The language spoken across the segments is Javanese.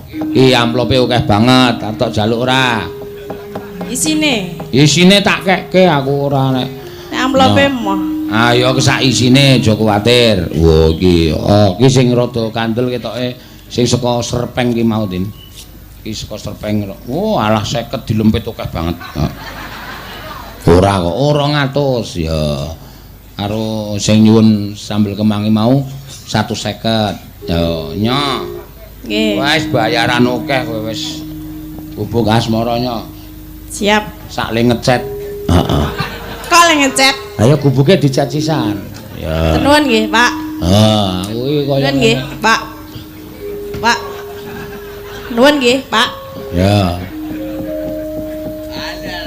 Iki amplope akeh banget, arep tok jaluk ora? Isine. Isine tak kekke aku ora nek. Nek amplope moh. Ayo sak isine aja kuwatir. Wo iki, oh iki sing rada kandel ketoke sing saka Serpeng ki mau, Tin. Iki saka Serpeng. Oh, alah 50 dilempit akeh banget. Ora kok, oh 200 ya. Karo sing nyuwun sambel kemangi mau 150. Ya, nyo. Nggih. Wis bayaran akeh kowe wis. Gubuk asmara nyo. Siap. Sak le ngecet. Heeh. Kok le ngecet? Ayo gubuke dicat sisan. Ya. Nuwun nggih, Pak. Ah, kuwi kaya Nuwun nggih, Pak. Pak. Nuwun nggih, Pak. Ya.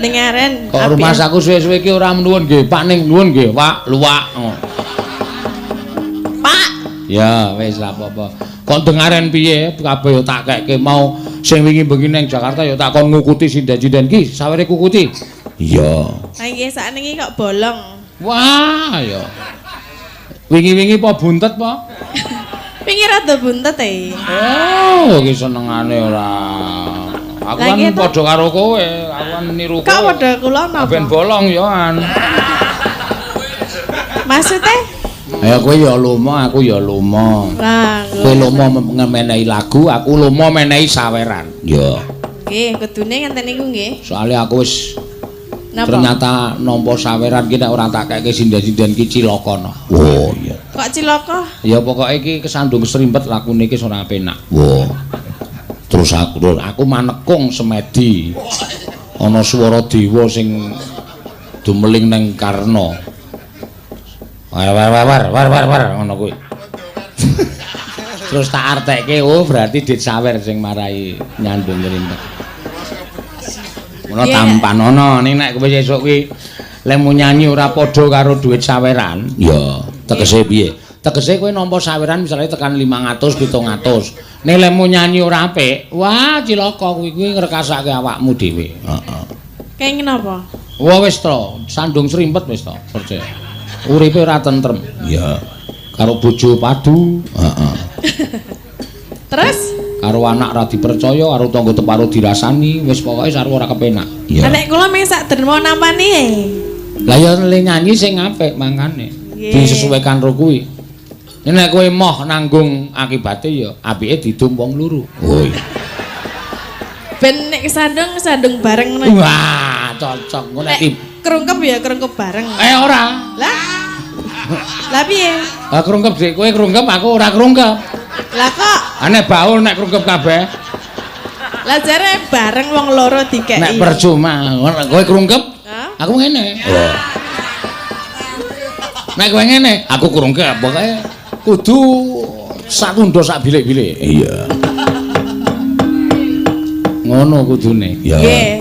Dengaren. Kok rumah saku suwe-suwe iki ora nuwun nggih, Pak ning nuwun nggih, Pak, luwak. Oh. Pak. Ya, wis lah apa-apa. Kok dengaren piye? Kabeh yo tak kekke mau sing wingi bengi ning Jakarta yo tak kon ngukuti sinden-sinden ki, sawere kukuti. Iya. Ha nggih sakniki kok bolong. Wah, ya. Wingi-wingi po buntet po? Wingi rada buntet e. Oh, iki senengane ora. Aku kan padha karo kowe, aku kan niru kowe. Kok padha kula napa? Ben bolong ya an. Maksude? Ya kowe ya lomo, aku ya lomo. Lah, kowe lomo menehi lagu, aku lomo menehi saweran. Ya. Nggih, kudune ngenten niku nggih. Soale aku wis ternyata nampa saweran ki nek ora tak keke sinden-sinden ki cilaka no. Oh iya. Kok cilaka? Ya pokoke iki kesandung kesrimpet lakune iki ora penak. Wah. Terus aku manekung semedi. Ana swara dewa sing dumeling nang Karna. War war war war war war ngono kuwi. Terus tak artekke, oh berarti dit sawer sing marai nyandung ngrimpet. Ngono tampanono ning nek kowe sesuk kuwi lemu nyanyi ora padha karo dhuwit saweran, ya tegese piye? Tegese kowe nampa saweran misale tekan 500 700. Nek lemu nyanyi ora apik, wah cilaka kuwi kuwi ngrekasake awakmu dhewe. Heeh. Kenging napa? Wah wis to, sandung srimpet wis to, percaya. Uripe ora tentrem. Iya. Karo bojo padu, heeh. Terus karo anak ra dipercaya, karo tangga teparo dirasani, wis pokoke sarwa ora kepenak. Iya. Nek kula mung sak derma nampani e. Lah ya le nyanyi sing apik mangkane. Disesuaikan ro kuwi. Nek kowe moh nanggung akibate ya apike didum wong loro. Oh iya. Ben nek kesandung kesandung bareng ngono. Wah, cocok ngono nek krungkep ya krungkep bareng. Eh ora. Lah. Lah piye? Lah krungkep dik kowe krungkep aku ora krungkep. Lah kok? Ane baul nek krungkep kabeh. Lah jare bareng wong loro dikeki. Nek percuma, kowe krungkep, aku ngene. Wah. Nek kowe ngene, aku krungkep. Pokoke kudu satunda sak bilik-bilik. Iya. Ngono kudune. Ya. Nggih.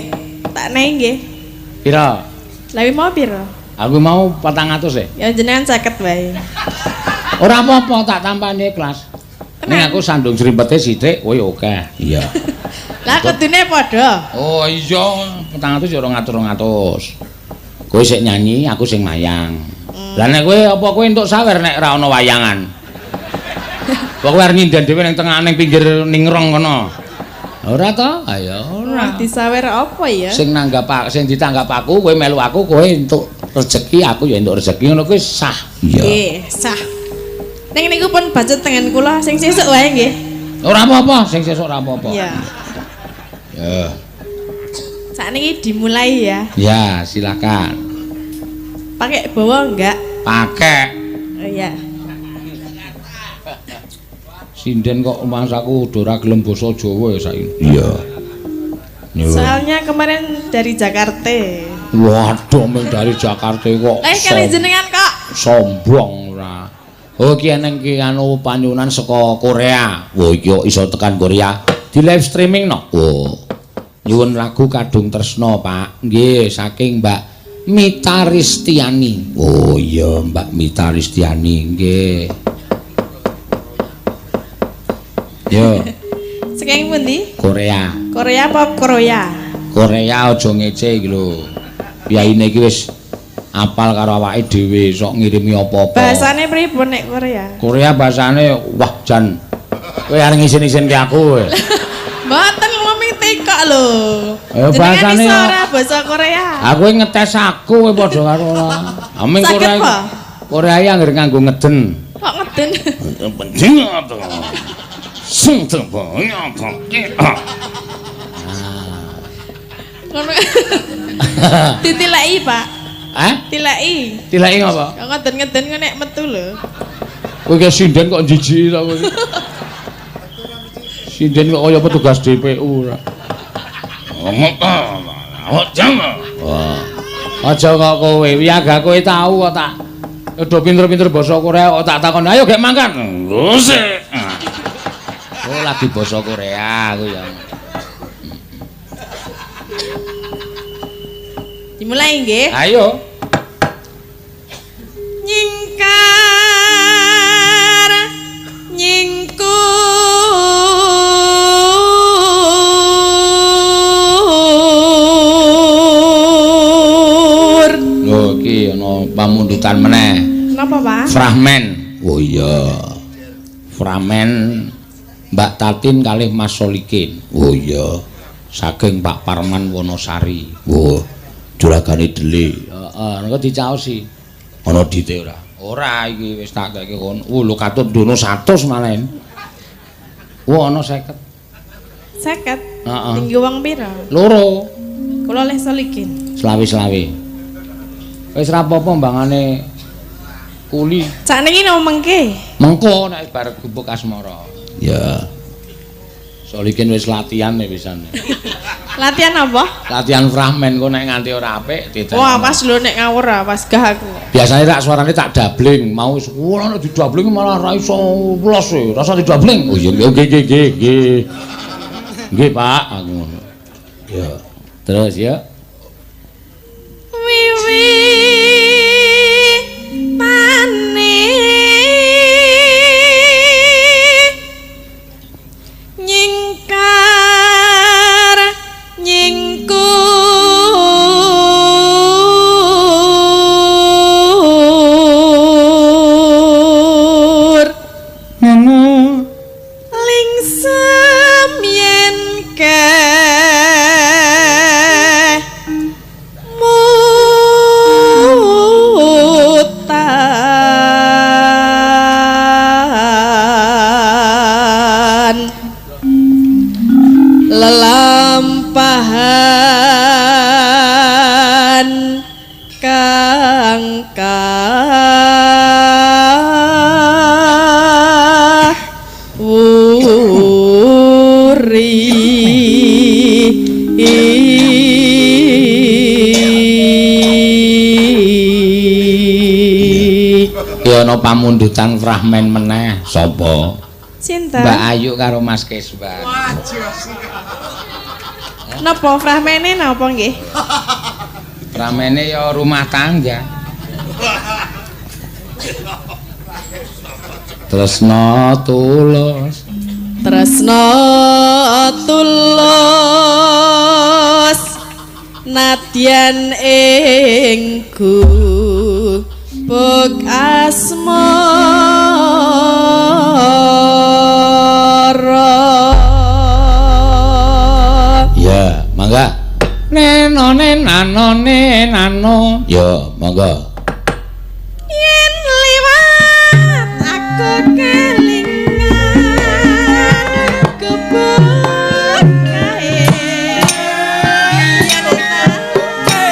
Tak nehi nggih. Pira? Lah mau pira? Aku mau 400 e. Ya jenengan 50 wae. Ora apa-apa, tak tampani ikhlas. Ning aku sandung srimpete sithik, kowe akeh. Iya. Lah kudune padha. Oh iya, 400 ya 200-200. Kowe sik nyanyi, aku sing mayang. Lah nek kowe apa kowe entuk sawer nek ora ana wayangan? Apa kowe arep nyinden dhewe ning tengah ning pinggir ningrong kono? Ora to? Ayo ora. Disawer apa ya? Sing nanggap sing ditanggap aku, kowe melu aku, kowe entuk rezeki, aku ya entuk rezeki ngono kuwi sah. Iya. Nggih, sah. Ning niku pun bacut tengen kula sing sesuk wae nggih. Ora apa-apa, sing sesuk ora apa-apa. Iya. Ya. Sakniki dimulai ya. Ya, silakan. Pakai bawa enggak? Pakai. Oh iya. Sinden kok masaku udah ora gelem basa Jawa ya saiki. Iya. Soalnya kemarin dari Jakarta. Waduh, mung dari Jakarta kok. Lah kali jenengan kok sombong ora. Oh iki eneng ki anu panyuwunan saka Korea. Wah iki kok iso tekan Korea. Di live streaming no. Oh. Nyuwun lagu Kadung Tresno, Pak. Nggih, saking Mbak Mita Ristiani. Oh iya, Mbak Mita Ristiani, nggih. Yo. Saking pundi? Korea. Korea apa Korea? Korea aja ngece iki lho. Piyaine iki wis apal karo awake dhewe sok ngirimi apa-apa. Bahasane pripun nek Korea? Korea bahasane wah jan. Kowe arep ngisin-isinke aku kowe. tok lho. Jenengan iso ora basa Korea? Aku ngetes aku kowe padha karo ora. Aming Korea. Korea iki anggere nganggo ngeden. Kok ngeden? Penting to. Sing to. Ngono. Ditileki, Pak. Hah? Tileki. Tileki ngapa? Kok ngeden-ngeden kok nek metu lho. Kowe ki sinden kok jijiki ta kowe. Sinden kok kaya petugas DPU ora. Wah. Aja kok kowe, wiyaga kowe tau kok tak udah pinter-pinter basa Korea kok tak takon, ayo gek mangkat. Lho sik. Oh, lagi basa Korea aku ya. Dimulai nggih. Ayo. Nyingkar nyingkur Lho iki ana pamundutan meneh. Napa, Pak? Fragmen. Oh iya. Fragmen Mbak Tatin kalih Mas Solikin. Oh iya. Saking Pak Parman Wonosari. Oh. Juragane dele. Heeh, engko dicaosi. Ana dite ora? Ora iki wis tak keke kono. Lho katut dono 100 malah. Wah, ana 50. 50? Heeh. Tinggi wong pira? Loro. Kula oleh Solikin. Selawe-selawe. Wis ra apa-apa mbangane kuli. Sakniki napa mengke? Mengko nek bar gubuk asmara. Ya. Solikin wis latihan pisan. Latihan apa? Latihan fragmen kok nek nganti ora apik diteni. Wah, pas lho nek ngawur awas gah aku. Biasane tak suarane tak dabling, mau wah nek didabling malah ra iso los e, rasa didabling. Oh iya nggih nggih nggih nggih. Nggih, Pak, aku ngono. Ya. Terus ya. Wiwi tane nyingkar nyingkur ngono lingsem yen keh mutan lelampahan kang kawuri. Ki ana pamundutan fragmen meneh. Sapa? Sinten? Mbak Ayu karo Mas Keswan. Napa fragmene napa nggih? Fragmene ya rumah tangga. Tresna tulus. Tresna tulus nadyan ing gubuk asmara. Ya, mangga. Neno nenano nenano. Ya, mangga. Yen liwat aku kelingan gubuk kae. Yen tak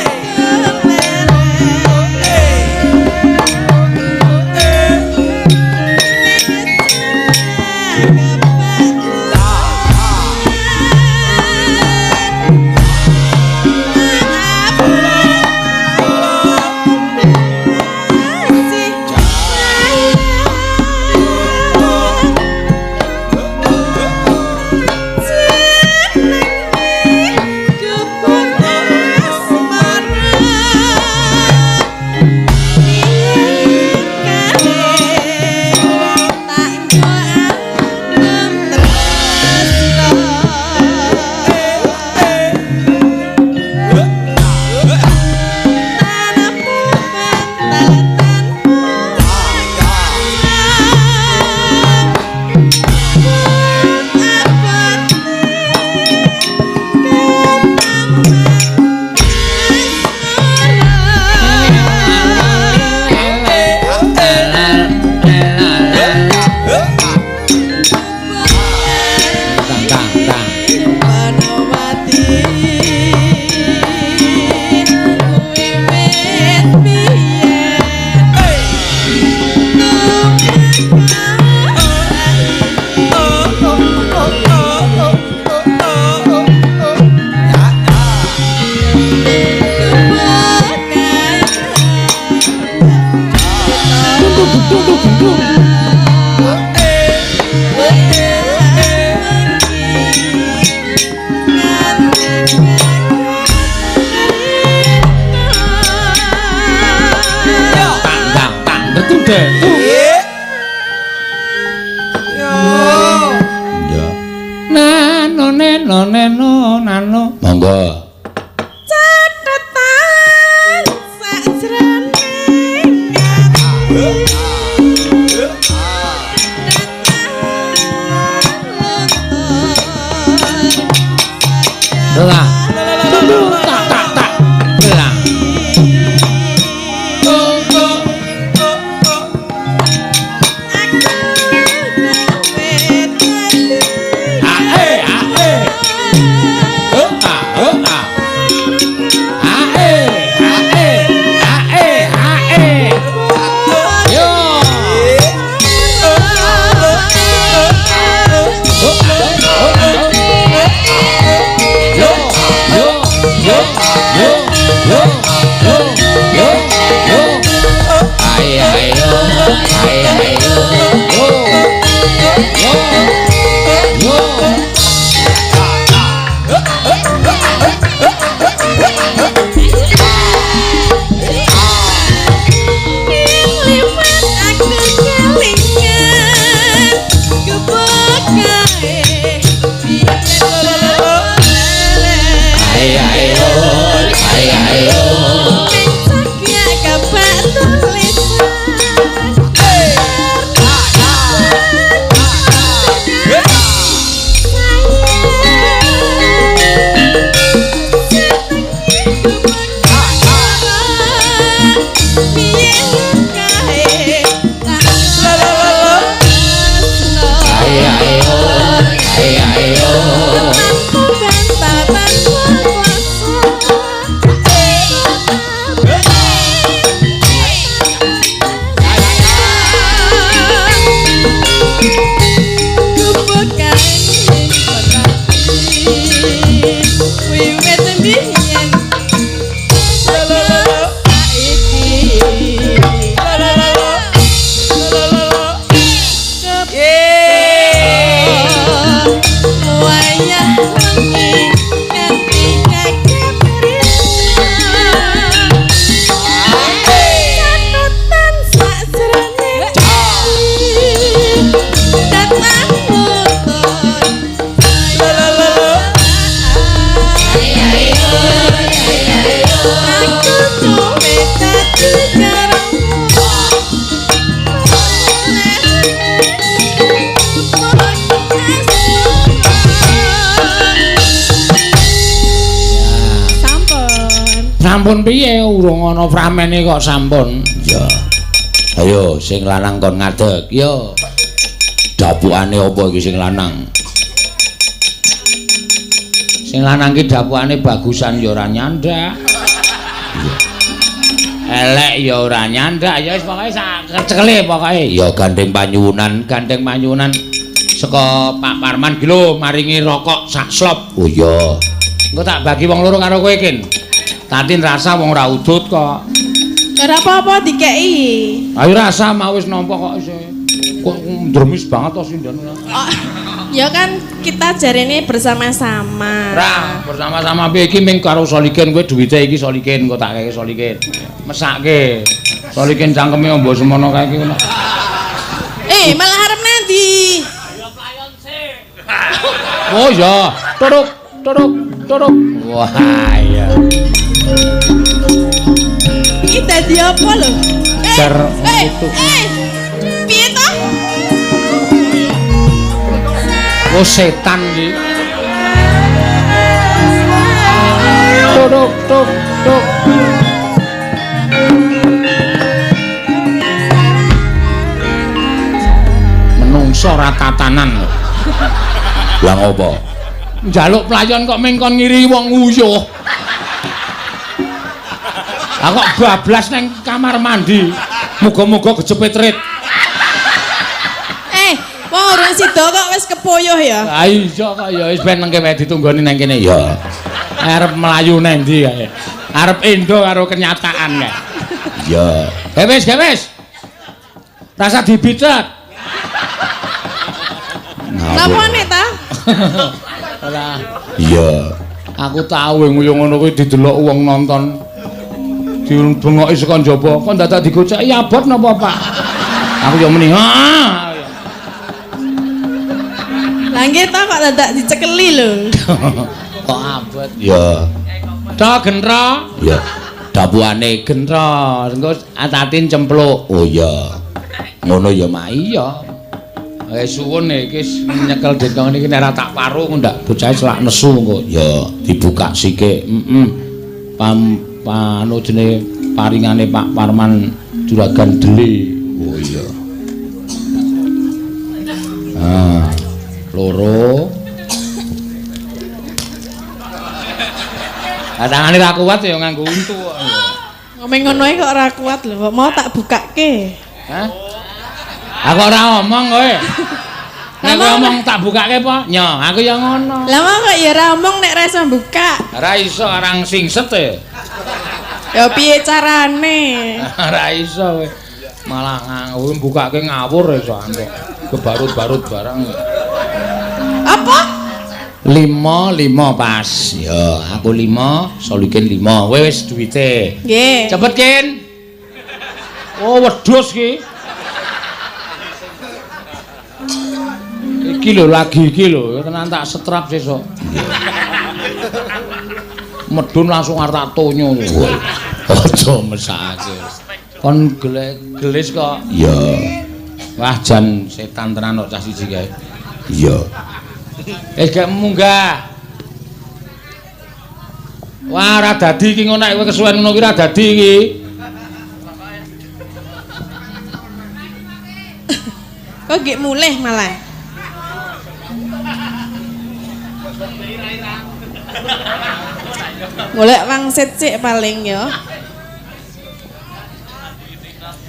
neno neno neno nano. Monggo. Catetan sakjroning ati. Lah. Tak tak tak. Lah. Ae ae. Oh ah oh ah. Ae ae ae ae. Yo. Oh, oh, oh, oh. Yo yo yo yo yo yo yo yo. Ae ae yo ae ae yo yo yo yo. Liwat aku kelingan kebakae Ae ae yo ae ae yo. Ae ae yo ae ae yo. Wayah wengi nganti kaget Catatan sakjroning ati datang lutut aku kowe dadi karo. Sampun. Sampun piye urung ana framene kok sampun. Ya. Ayo sing lanang kon ngadeg. Yo. Dapukane apa iki sing lanang? Sing lanang ki dapukane bagusan ya ora nyandak. Iya. Elek ya ora nyandak. Ya wis pokoke sak kecekele pokoke. Ya gandeng panyuwunan, gandeng panyuwunan saka Pak Parman ki lho maringi rokok sak slop. Oh iya. Engko tak bagi wong loro karo kowe, Kin. Tatin rasa wong ora udut kok. Ora apa-apa dikeki. Ayo rasa mau wis nampa kok isih. Kok ndremis banget to sinden. Oh, ya kan kita jarene bersama-sama. Ora, bersama-sama piye iki ming karo Solikin kowe duwite iki Solikin engko tak keke Solikin. Mesake. Solikin cangkeme ombo semono kae iki ngono. Eh, malah arep nanti. Oh iya, turuk turuk turuk. Wah iya. Iki dadi apa lho? Eh, Jar eh, itu. eh. Piye toh? Oh setan iki. Turuk tuk tuk. Menungso ora tatanan lho. Lah ngopo? Njaluk playon kok mengkon ngiri wong nguyuh. Lah kok bablas nang kamar mandi. Muga-muga kejepit rit. Eh, wong urung sida kok wis kepoyoh ya. Lah iya kok ya wis ben nang kene ditunggoni nang kene ya. Arep mlayu nang ndi kae. Arep endo karo kenyataan kae. Ya. Wis, wis. Rasa dibitet. Napane ta? Ora. Iya. Aku tau nguyuh ngono kuwi didelok wong nonton. Dibengoki saka njaba, kok dadak digoceki abot napa, Pak? Aku ya muni, "Ha." Lah nggih to kok dadak dicekeli lho. Kok abot. Ya. To gentra. Ya. Dapuane gentra, engko atatin cempluk. Oh iya. Ngono ya, Mak. Iya. Suwun iki nyekel dentong niki nek ora tak paru ndak bocahe selak nesu engko. Ya, dibuka sike. Heeh. Pam panu jenenge paringane Pak Parman Juragan Deli. Oh iya. Ah, loro. Ah, tangane ra kuat ya nganggo untu kok. Ngomong ngono ae kok ora kuat lho, kok mau tak bukake. Hah? Aku ora omong kowe. Nek kowe omong tak bukake apa? Nyo, aku ya ngono. Lah mau kok ya ora omong nek ora iso buka. Ora iso arang singset e. Ya piye carane? Ora iso kowe. Malah nganggo bukake ngawur iso antuk. Kebarut-barut barang. Apa? 5 5 pas. Ya, aku 5, Solikin 5. Kowe wis duwite. Nggih. Cepet, Kin. Oh, wedhus ki. Iki lho lagi iki lho, tenan tak setrap sesuk. Medun langsung arep tak tonyo. Aja mesakake. Kon gelis kok. Iya. Wah, jan setan tenan kok cah siji kae. Iya. Wis gak munggah. Wah, ora dadi iki ngono nek kowe kesuwen ngono ki ora dadi iki. Kok gek mulih malah. Golek wangsit sik paling ya.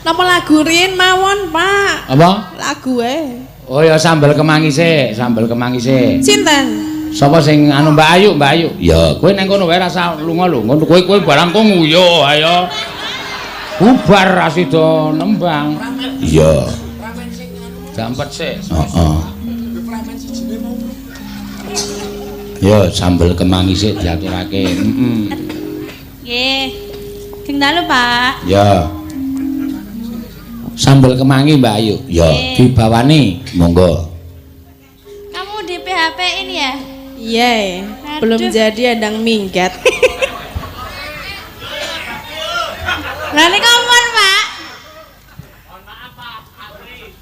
Napa lagu riyin mawon, Pak? Apa? Lagu e. Oh ya sambel kemangi sik, sambel kemangi sik. Sinten? Sapa sing anu Mbak Ayu, Mbak Ayu? Ya, kowe nang kono wae rasa lunga lho. Ngono kowe kowe barang kok nguyuh ayo. Bubar ra sida nembang. Iya. Dampet sik. Heeh. Ya, sambel kemangi sik diaturake. Heeh. Nggih. Sing dalu, Pak. Ya. Sambel kemangi Mbak Ayu. Ya, dibawani. Monggo. Kamu di PHP ini ya? Iya. Belum jadi andang minggat. Lah niku ampun, Pak. Mohon maaf, Pak. Antri.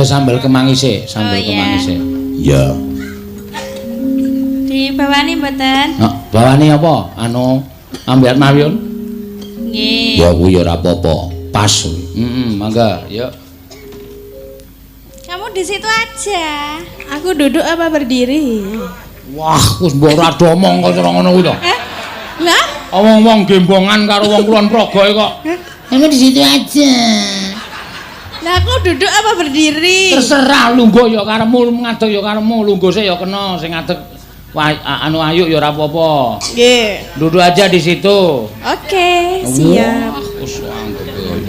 Sambel kemangi sik, sambel kemangi sik. Ya. Dibawani mboten? Heeh, bawani apa? Anu ambeat mawon. Nggih. Ya kuwi ya ora apa-apa. Pas. Heeh, mangga, yuk. Kamu di situ aja. Aku duduk apa berdiri? Wah, wis mbok ora domong kok cara ngono kuwi to. Lah, Wong-wong gembongan karo wong Kulon Progo kok. Kamu di situ aja. Lah aku duduk apa berdiri? Terserah lungguh ya karepmu, ngadeg ya karepmu, lungguh sik ya kena sing ngadeg. Wah, anu Ayu ya ora apa-apa. Nggih. Duduk aja di situ. Oke, siap. Wah, wis anggepe.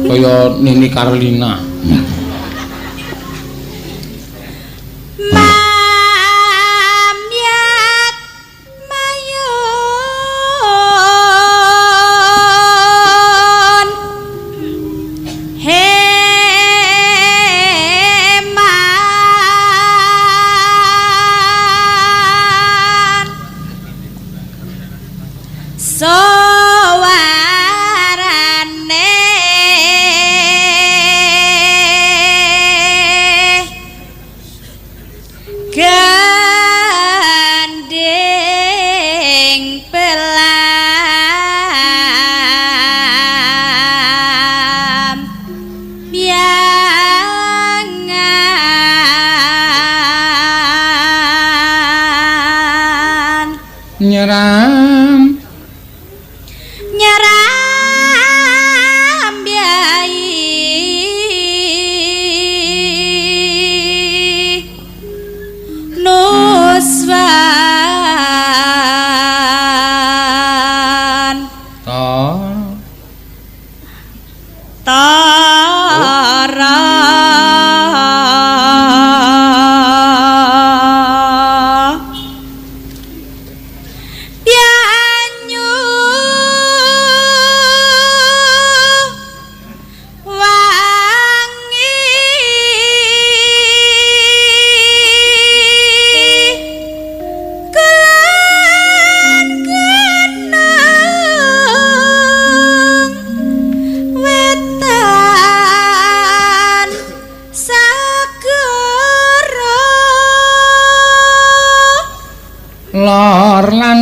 Kaya Nini Carlina. Mamyat mayun heman suwarane gandeng pelam biangan Nyeram nyeram biai nuswan tara banyu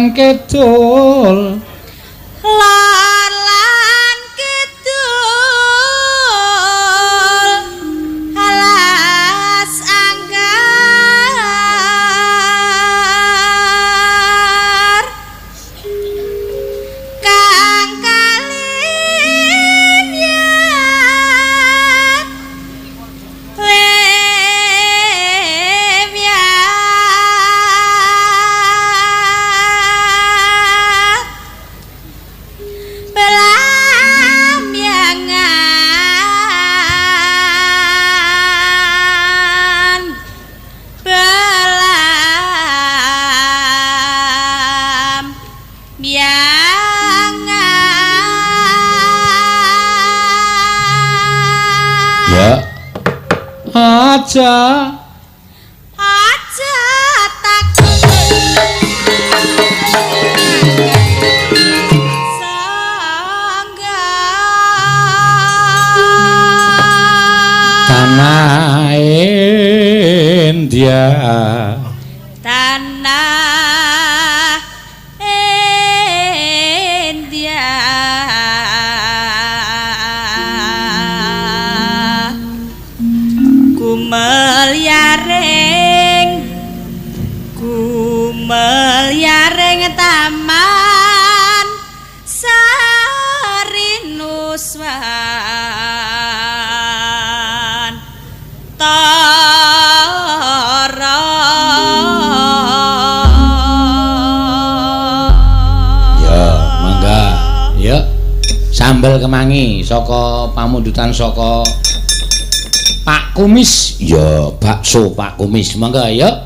lan kidul, lor lan kidul alas angker kang kalimyat limyat belamyangan belamyangan. Ya. Aja aja takut sangga tanah India, tanah India gumelyaring gumelyaring taman sarinuswan tara. Ya, mangga. Ya. Sambel kemangi saka pamundutan saka Pak Kumis. Ya, bakso Pak Kumis. Mangga ya.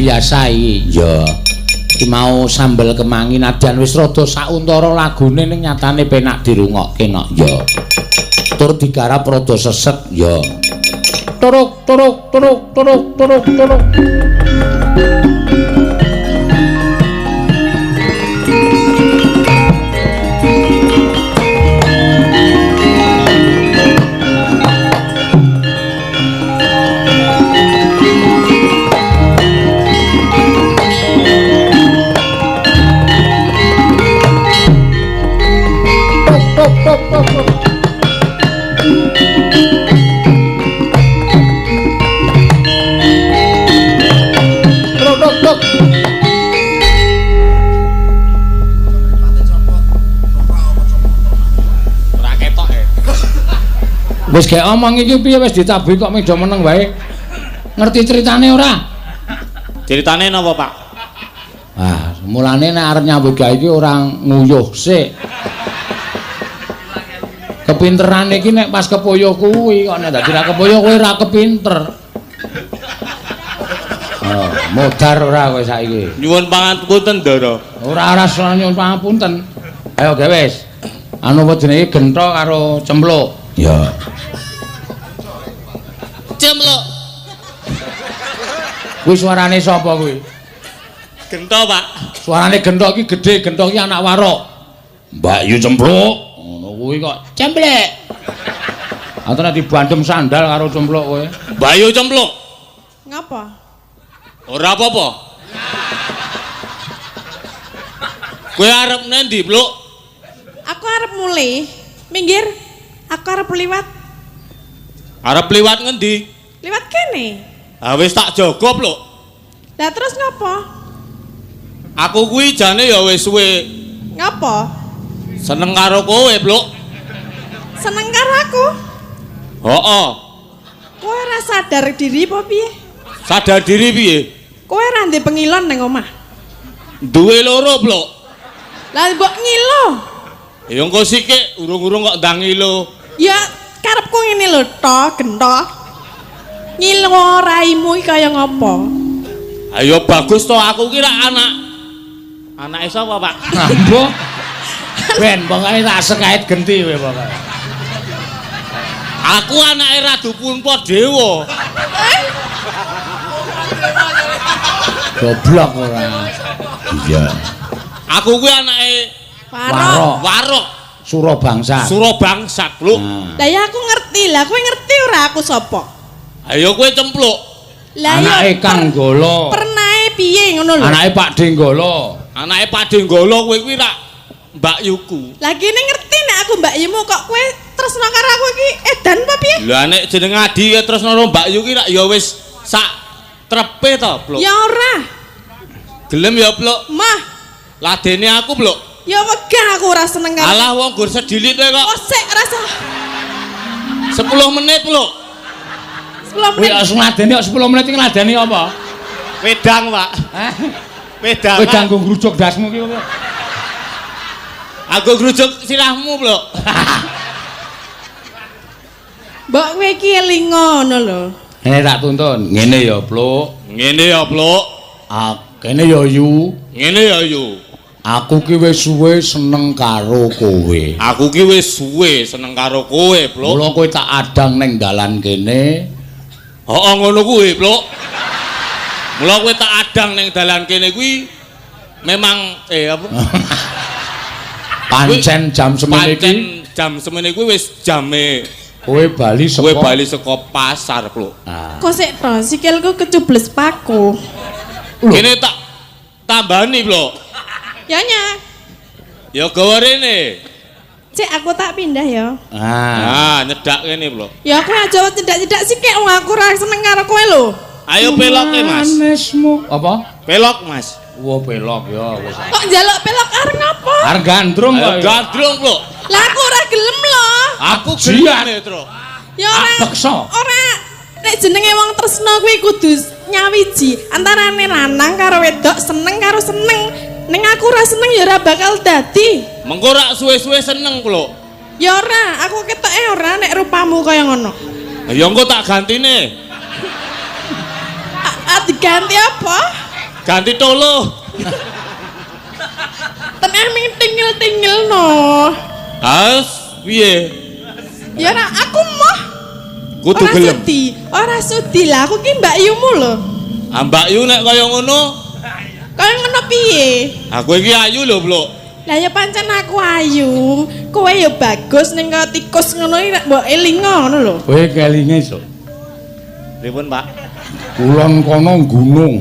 biasa iki. Ya. Iki mau sambel kemangi nadyan wis rada sauntara lagune ning nyatane penak dirungokke nok. Ya. Tur digarap rada sesek. Ya. Turuk turuk turuk turuk turuk turuk. Ora ketok e. Wis gek omong iki piye wis ditabuhi kok medo meneng wae. Ngerti ceritane ora? Ceritane napa, Pak? Ah, mulane nek arep nyambut gawe iki ora nguyuh sik. Kepinteran iki nek pas kepoyo kuwi kok nek dadi ra kepoyo kowe ora kepinter. Oh, modar ora kowe saiki. Nyuwun pangapunten, Ndara. Ora ora nyuwun pangapunten. Ayo gawe wis. Anu apa jenenge gentho karo cempluk. Ya. Cempluk. Kuwi suarane sapa kuwi? Gentho, Pak. Suarane gentho iki gedhe, gentho iki anak warok. Mbak Yu cempluk. Ngono kuwi kok cemplek. Antene dibandem sandal karo cempluk kowe. Mbak Yu cempluk. Ngapa? Ora apa-apa. Kowe arep nendi, Pluk? Aku arep mulih. Minggir. Aku arep liwat. Arep liwat ngendi? Liwat kene. Ha wis tak jaga, Pluk. Lah terus ngapa? Aku kuwi jane ya wis suwe Ngapa? seneng karo kowe, Pluk. Seneng karo aku? Heeh. Kowe ora sadar diri apa piye? Sadar diri piye? Kowe ora ndek pengilon nang omah. Duwe loro, Pluk. Lah mbok ngilo. Ya engko sikik urung-urung kok ndang ngilo. Ya karepku ngene lho, to, gentho. Ngilo raimu iki kaya ngopo? Ayo bagus to aku ki rak anak. Anake sapa, Pak? Ambo. Ben pokoke tak sekait genti kowe pokoke. Aku anake Ratu Puntadewa. Goblok ora. Iya. Aku kuwi anake Warok. Warok Surabangsa. Surabangsa, Pluk. Nah. Lah ya aku ngerti, lah kowe ngerti ora aku sapa? Ayo kowe cempluk. Lah ya Anake Kang Golo. Pernae piye ngono lho. Anake Pak Denggolo. Anake Pak Denggolo kowe kuwi rak Mbak Yuku. Lah kene ngerti nek aku Mbak Yumu kok kowe tresno karo aku iki edan apa piye? Lah nek jeneng Adi ya tresno karo Mbak Yu ki rak ya wis sak trepe to, Pluk. Ya ora. Gelem ya, Pluk. Mah, Ladene aku, Pluk. ya wegah aku ora seneng karo. Alah wong gur sedilit kowe kok. Oh sik rasa 10 menit, Pluk. 10 Kuwi menit. langsung ladeni kok 10 menit iki ngladeni apa? Wedang, Pak. Hah? Wedang. Kowe ganggu ngrujuk dasmu ki apa? Aku ngrujuk sirahmu, Pluk. Mbok kowe iki eling ngono lho. Ngene tak tuntun. Ngene ya, Pluk. Ngene ya, Pluk. Ah, kene ya Yu. Ngene ya, Yu. Aku ki wis suwe seneng karo kowe. Aku ki wis suwe seneng karo kowe, Pluk. Mula kowe tak adang ning dalan kene. Heeh, ngono kuwi, Pluk. Mula kowe tak adang ning dalan kene kuwi memang apa? Pancen jam semene iki Pancen jam semene kuwi wis jame kowe bali saka kowe bali saka pasar, Pluk. Ah. Kok sik to sikilku kecubles paku. Kene tak tambani, Pluk. Ya nya. Ya gawa rene. Cek aku tak pindah ya. Ah. Nah, nyedak kene, Pluk. Ya kowe aja cedak-cedak sikik wong aku ora seneng karo kowe lho. Ayo peloke, Mas. Manismu. Apa? Pelok, Mas. Wah, pelok ya wis. Kok njaluk pelok arep ngopo? Arep gandrung Ayo kok. gandrung, Pluk. Lah aku ora gelem lho. Aku Jiat. gelem, Tru. Ya ora. Ah, peksa. Ora. Nek jenenge wong tresno kuwi kudu nyawiji antarane lanang karo wedok seneng karo seneng. Ning aku ora seneng ya ora bakal dadi. Mengko rak suwe-suwe seneng, Pluk. Ya ora, aku ketoke ora nek rupamu kaya ngono. Ya engko tak gantine. Diganti apa? Ganti tolo. Teneh ming tingil-tingil no. Has piye? Ya ora aku moh. Kudu Ora gelem. sudi, ora sudi lah aku ki Mbak Yumu lho. Ah Mbak Yu nek kaya ngono, Kaya ngono piye? aku iki ayu lho, Blok. Lah ya pancen aku ayu, kowe ya bagus ning kaya tikus ngono iki nek mbok elingo ngono lho. Kowe kelinge iso. Pripun, Pak? Kulon kono gunung,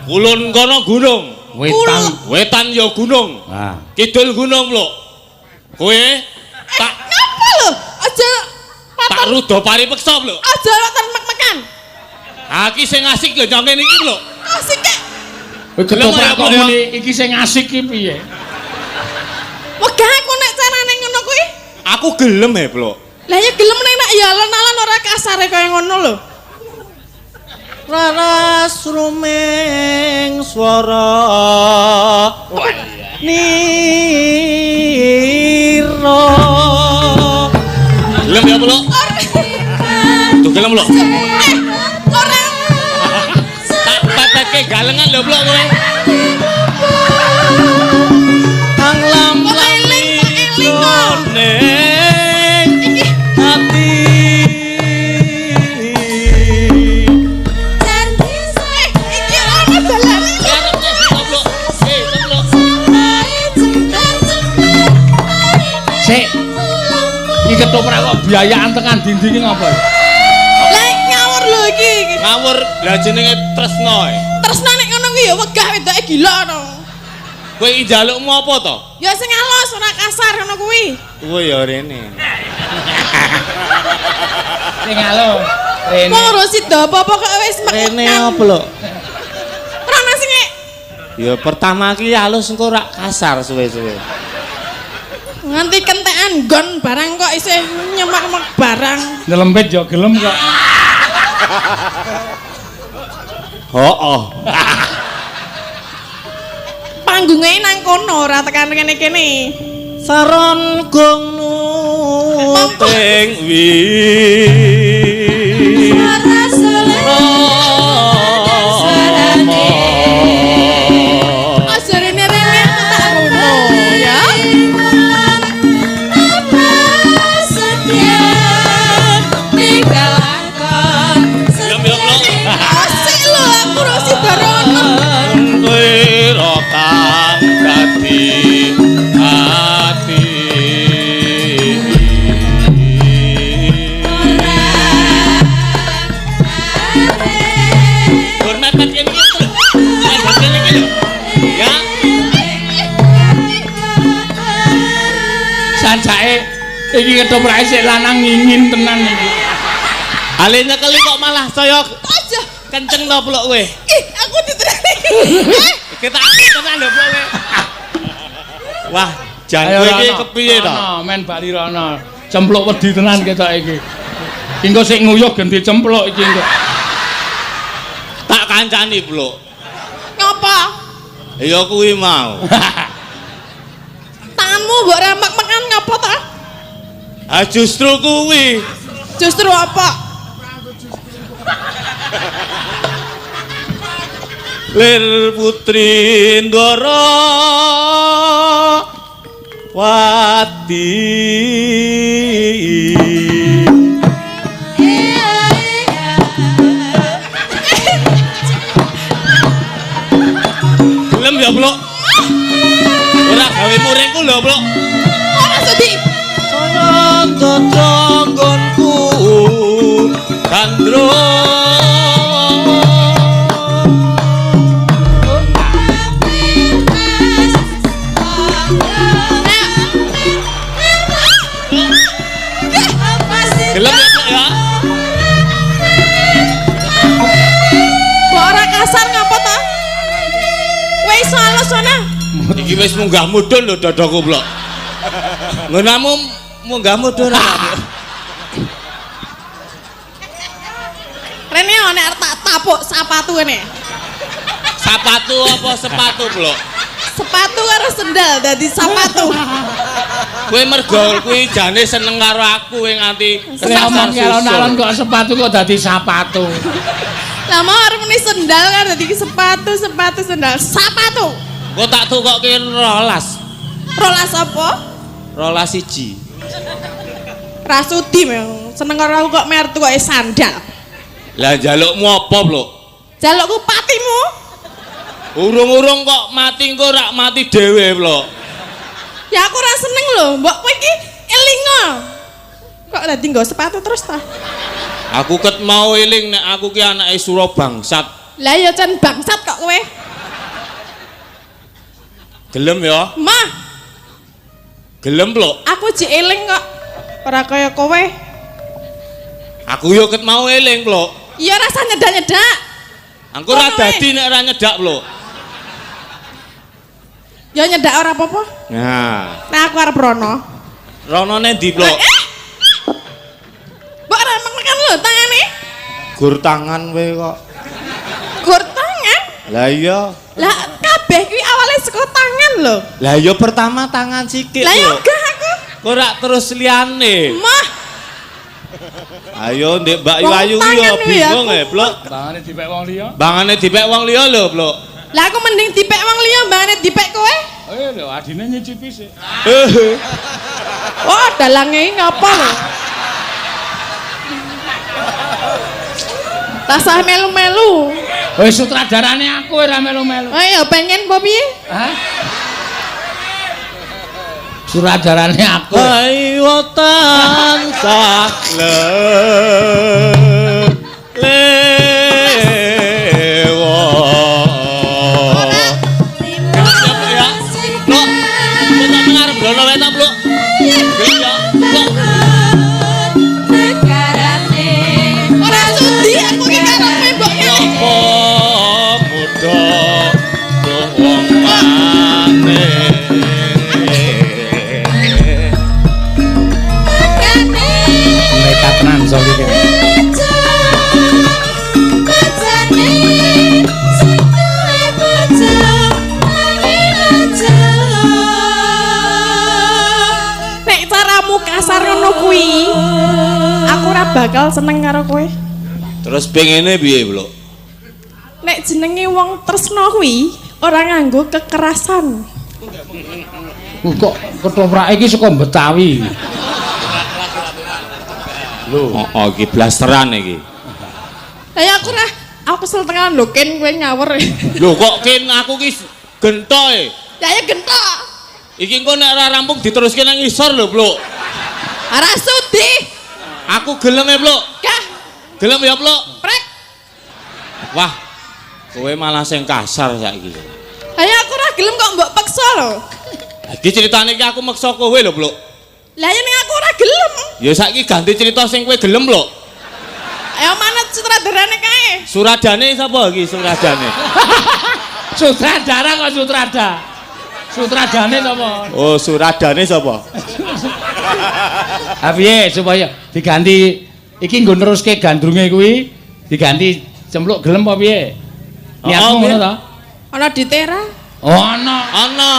Kulon kono gunung, wetan. wetan ya gunung, Nah, kidul gunung, Blok. Kowe tak Ngapa lho? Aja tak rudo paripeksa, Blok. aja rotan mek-mekan. Ha iki sing asik lho nyong kene iki, Blok. Asik kek. kowe ketoprak kok Gelem, ya, muni iki sing asik iki piye? Wegah aku nek carane ngono kuwi. Aku gelem e, Blok. Lah ya gelem nek nek ya alon-alon ora kasare kaya ngono lho. Raras rumeng swara nira. Gelem ya, Blok? Tuh gelem, Blok. Eh, ora Tak pepeke galengan lho, Blok kowe. Kang lam Ora eling, tak eling kok. ning Iki ati. iki ana dalane. Blok. Eh, Blok. Sik. Iki ketoprak kok biayaan tekan dinding iki ngapa? Lah ngawur lho iki. Ngawur lah jenenge tresno e. Tresno nek ngono kuwi ya wegah wedoke gila no. Kowe iki njalukmu apa to? Ya sing alus ora kasar ngono kuwi. Kowe ya rene. Sing alo. Rene. Wong ora sida apa-apa kok wis Rene mek-mekan. apa lho? Ora ana sing Ya pertama ki halus engko rak kasar suwe-suwe. nganti kentekan nggon barang kok isih nyemak-nyemak barang. Nyelempit ya gelem kok. Heeh. Panggunge nang kono ora tekan kene-kene. Saron gong Ting wi. Aja rene-rene aku tak ngono ya. Gelem ya, Blok. Asik lho aku ora sida rono. Kowe kang dadi ati. Gur mepet kene iki. Mepet kene iki lho. Ya. Sajake iki ketoprake sik lanang ngingin tenan iki. Ale nyekeli kok malah saya Aja. kenceng to, Blok kowe. Ih, aku diterani. Eh, Kita aku tenan lho, Blok kowe. Wah, jan kowe iki kepiye to? Rono, men bali rono. Cempluk wedi tenan ketok iki. Engko sik nguyuh ganti cempluk iki engko. Tak kancani, Blok. Ngopo? Ya kuwi mau. Tanganmu mbok remek-mekan ngopo ta? Ah justru kuwi. Justru apa? Lir putri Ndara Wati. Gelem ya, Blok? Ora gawe muringku lho, Blok. Ora sudi. Saya dodong nggonku Gandrung. Gelem ya, Blok ya? Mbok ora kasar ngapa ta? Kowe iso alus ana. Iki wis munggah mudhun lho dadaku, Blok. Nggonamu munggah mudhun ora, Blok? Rene nek arep tak tapuk sapatu kene. Sapatu apa sepatu, Blok? Sepatu karo sendal dadi sapatu. Kowe mergo kuwi jane seneng karo aku kowe nganti Nek omong kesasar alon-alon susul. kok sepatu kok dadi sapatu. Lah mau arep muni sendal kan dadi sepatu, sepatu sendal, sepatu. Engko tak tukokke 12. 12 apa? 12 1. Rasudi memang seneng karo aku kok mer tukoke sandal. Lah njalukmu apa, Bluk? Jalukku patimu. Urung-urung kok mati engko rak mati dhewe, Bluk. Ya aku ora seneng lho, mbok kowe iki elingo. Kok dadi nggo sepatu terus ta? Aku ket mau eling nek aku ki anake Sura bangsat. Lah ya can bangsat kok kowe. Gelem ya? Mah, Gelem, Bluk. aku jek eling kok. Ora kaya kowe. Aku yo ket mau eling, Bluk. Ya rasa nyedak-nyedak. Aku ora Ngono dadi nek ora nyedak, Bluk. Ya nyedak ora apa-apa. Nah, Nah aku arep rono. ronone ndi, Bluk? Mbok ora makan lho tangane. Gur tangan kowe kok. Gur tangan. Lah iya. Lah kabeh kuwi awale saka tangan lho. Lah iya pertama tangan sikik, Lah ya Bluk. gah aku. Kok rak terus liyane. Mah, Ayo ndek Mbak Yu Wong Ayu tangan yo kuwi bingung aku. e, Bluk. Tangane dipek wong liya. Bangane dipek wong liya lho, Bluk. Lah aku mending dipek wong liya mbangane dipek kowe. Eh lho adine nyicipi sik. Oh, dalange iki ngapa lho? Tasah melu-melu. Wis sutradarane aku ora melu-melu. Oh ya pengen apa piye? Hah? Sutradarane aku. Ayo tansah lewo. Ya, Bluk. Kok tak mengarep blono wae ta, Bluk? Gelem ya, Bluk. Negarane Ora sudi aku ki karepe mbok ngene. Apa muda wong maneh. Nekat tenan so iki. Bojone sing duwe bojo nanging aja. Nek caramu kasar ngono kuwi, aku ora bakal seneng karo kowe. Terus pengene piye, Bluk? Nek jenenge wong tresno kuwi ora nganggo kekerasan. Kok ketoprake iki saka Betawi. Lho, oh, iki blasteran iki. Lah ya aku ora aku kesel tenan lho ken kowe ngawur. Lho kok ken aku ki gentoe. Ya ya gentok. Iki engko nek ora rampung diteruske nang isor lho, Bluk. Ora sudi. Aku gelem e, Bluk. Gah, Gelem ya, Bluk. prek. Wah. Kowe malah sing kasar saiki. Lah ya aku ora gelem kok mbok peksa lho. Iki ceritane iki aku meksa kowe lho, Bluk. Lah ya ning aku ora gelem. Ya saiki ganti cerita sing kowe gelem, Bluk. Ayo mana sutradarane kae? Suradane sapa iki suradane? Sutradara kok sutrada. Sutradane sapa? Oh, suradane sapa? Ha piye supaya diganti iki nggo neruske gandrunge kuwi diganti cempluk gelem apa piye? Niatmu Oh, ngono ta? Ana ditera. Oh, ana. Ana.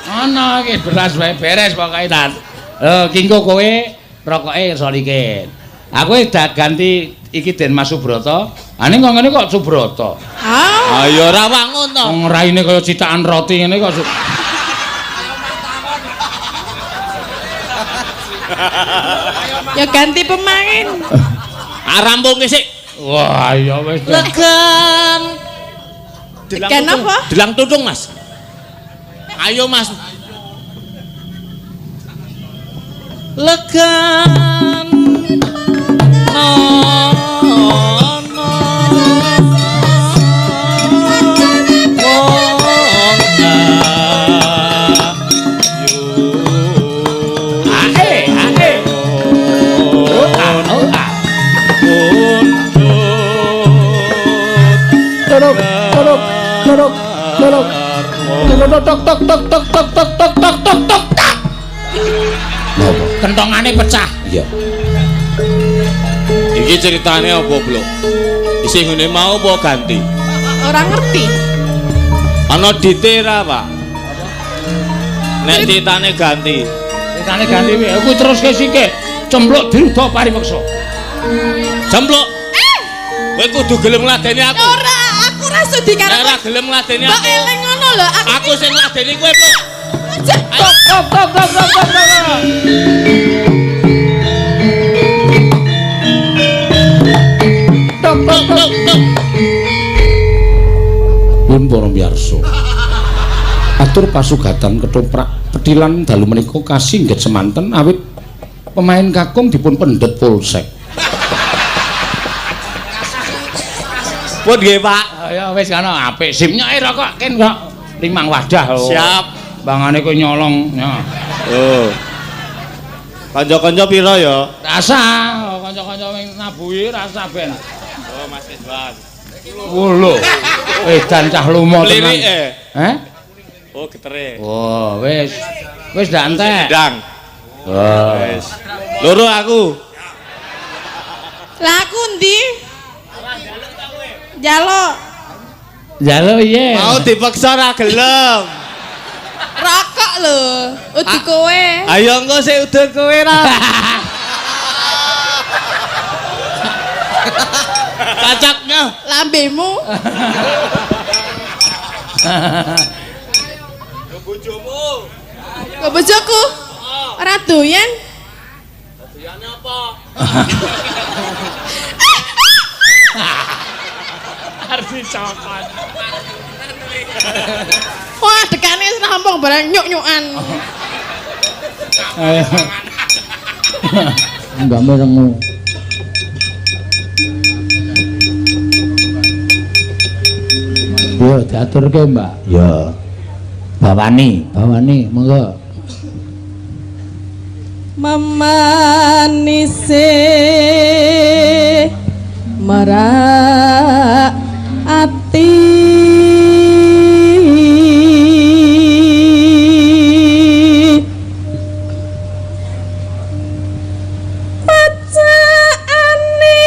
Ana iki beras wae beres pokoke ta. Lho ki engko kowe rokoke solikin. Aku wis dak ganti iki Den Mas Subroto. Ane kok ngene kok Subroto. Ah, Ayo ora wangun to. Wong raine kaya citakan roti ngene kok ya ganti pemain. Ah rampung sik. Wah, ya wis. Legan. Delang Legan tutung. apa? Delang tutung, Mas. Ayo, Mas. Legan. No, no. Wong ayu. Ae, ae. Oh, ah, oh, ah. Tolong, tolong, tolong, tolong. Tok tok tok tok tok tok tok tok tok tok tok tak. Napa? Kentongane pecah. Iya. Iki ceritane apa, Blok? Isih ngene mau apa ganti? Ora ngerti. Ana ditera, Pak. Nek ceritane ganti. Ceritane ganti piye? Aku teruske sike. Cempluk diruda paripeksa. Cempluk. Kowe kudu gelem ngladeni aku. Ora, aku ora sudi karo Nek ora gelem ngladeni Mbok aku. eling ngono lho, aku Aku sing ngladeni kowe, Pluk. aja. Stop, stop, stop, stop, stop, stop. Stop, stop, Pluk, pluk. Pun para miyarsa. Atur pasugatan ketoprak petilan dalu menika kasingget semanten awit pemain kakung dipun pendhet polsek. Pun nggih, Pak. Ya wis kono apik sip nyoke rokok ken kok limang wadah lho. Siap. Bangane kowe nyolong ya. Oh. Kanca-kanca pira ya? Rasa kanca-kanca sing nabuhi rasa ben. Oh, Mas Ridwan. Wo lho. Edan cah lumo tenan. Lirike. Heh? Oh, getere. Oh, wis. Wis ndak entek. Ndang. Oh. Wis. Loro aku. Lah aku endi? Njaluk. Njaluk piye? Mau dipaksa ora gelem. Rokok lho, udu kowe. Ayo engko sik udun kowe ra. Kacaknya. Lambemu. Bojomu. Kok bojoku? Ora doyan. Doyane apa? Arep dicokot. Wah, dekane wis rampung barang nyuk-nyukan. Ayo. Enggak merengu. Yo diaturke, Mbak. Ya. Bawani, bawani, monggo. Memanise merak ati pacaane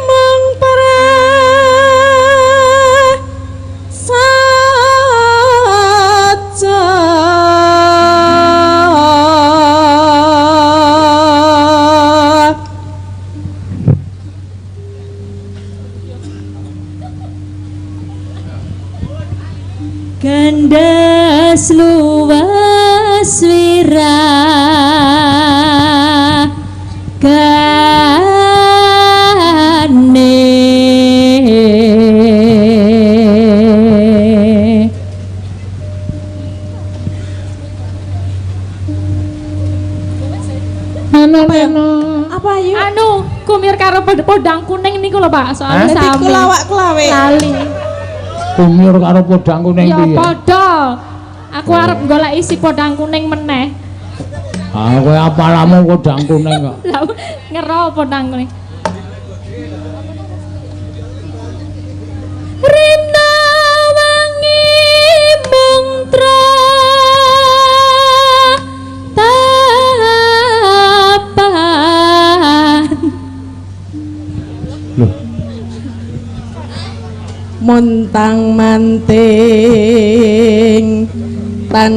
mung prasaja. Gandas luwes wiragane. Apa ayu? Anu, kumir karo podang kuning niku lho Pak, soalnya Dadi sami. kulawak kulawe. Lali. Kumur karo podang kuning Ya piye? padha. Aku arep golek isi podang kuning meneh. Ah, kowe apalamu podang kuning kok. Lah ngero podang kuning. Rina wangi mung tapan. Loh, Montang manting tan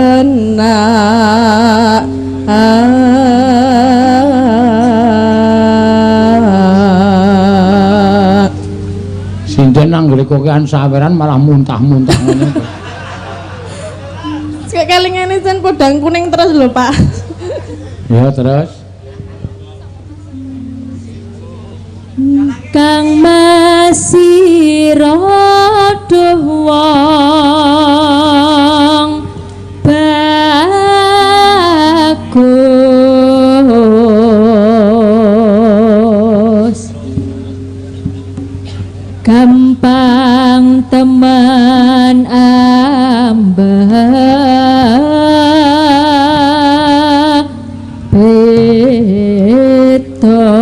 jenak. Sinden anggere kokean saweran malah muntah-muntah ngono. Kayak kelingane jan podang kuning terus lho, Pak. Ya terus. Kang masih rodo wong bagus, gampang teman ambek beda.